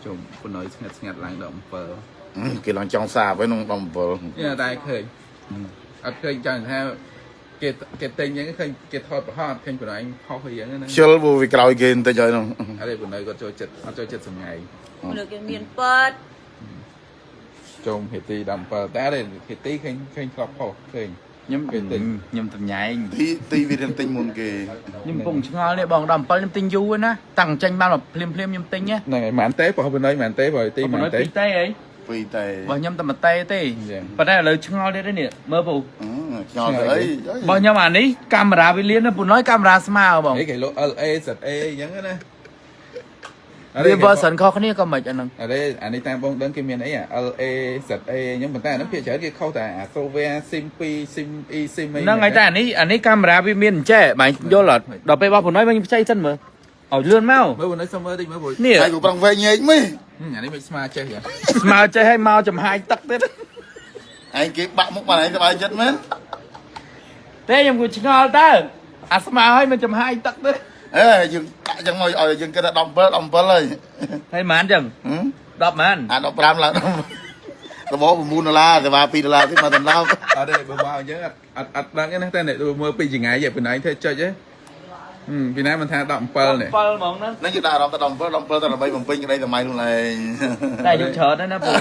ជុំប៉ុណ្ណោយស្ងាត់ស្ងាត់ឡើងដល់7 គេឡើងចង់សាបហើយក្នុង17 ញ៉ាតែឃើញអត់ឃើញចង់ថាគេគេទិញអញ្ចឹងឃើញគេថតប្រហោះអត់ឃើញប៉ុណ្ណោយផុសអីចឹងណា ខ្ជិលព្រោះវាក្រោយគេបន្តិចហើយនោះ អត់ទេប៉ុណ្ណោយគាត់ចូលចិត្តអត់ចូលចិត្តសម្ងាយ មនុស្សគេមានពិត ជុំហេទី17តែអត់ទេហេទីឃើញឃើញធ្លាប់ផុសឃើញ ខ្ញុំ គេទិញ ខ្ញុំតំញែង ទីទីវារៀនទិញមុនគេ ខ្ញុំកំពុងឆ្ងល់នេះបង17ខ្ញុំទិញយូរហើយណាតាំងចេញបានមកភ្លាមភ្លាមខ្ញុំទិញណា ហ្នឹងហើយមិនទេបើប៉ុណ្ណោយមិនទេបើហេទី បង មិនទេ ពីរទេអី ពីរតែ របស់ខ្ញុំតែមួយទេទេ យ៉ាង ប៉ុន្តែឥឡូវឆ្ងល់ទៀតហើយនេះមើលពូ ខ្យល់ទៅអី របស់ខ្ញុំអានេះកាមេរ៉ាវាលៀនណាពូណយកាមេរ៉ាស្មើបង អីគេលោក LA ZA អញ្ចឹងណា វា version ខុសគ្នាក៏មិនអាហ្នឹង អរេអានេះតាមបងដឹងគេមានអីអា LA ZA អញ្ចឹងប៉ុន្តែអាហ្នឹងភាគច្រើនគេខុសតែអា software SIM 2 SIM E SIM អី ហ្នឹងហើយតែអានេះអានេះកាមេរ៉ាវាមានអញ្ចេះបែងយល់អត់ដល់ពេលរបស់ពូណយវិញខ្ចីសិនមើលឲ្យលឿនមក មើលបងនេះសុំមើលតិចមើលបង នេះ ហើយក៏ប្រឹងវែងញែកមើល អានេះមិនស្មើចេះចឹង ស្មើចេះឲ្យមកចំហាយទឹកទៀត ឯងគេបាក់មុខបានឯងសប្បាយចិត្តមែន ទេខ្ញុំគួរឆ្ងល់តើអាស្មើឲ្យមិនចំហាយទឹកទៀត អេយើងដាក់ចឹងមកឲ្យយើងគិតថា17 17ហើយ ហើយប៉ុន្មានចឹង10ប៉ុន្មាន អា15ឡើងសប9ដុល្លារសេវា2ដុល្លារទៀតមកដណ្ដើម អត់ទេបើមកអញ្ចឹងអត់អត់អត់ដឹងទេណាតែអ្នកមើលពីចង្ងាយពីណៃធ្វើចុចហ៎ពីណាមិនថា17នេះ 7ហ្មងហ្នឹង ហ្នឹងគេដាក់អារម្មណ៍តែ17 17តែដើម្បីបំពេញក្តីសម័យខ្លួនឯង តែអាយុច្រើនណាស់ណាពូ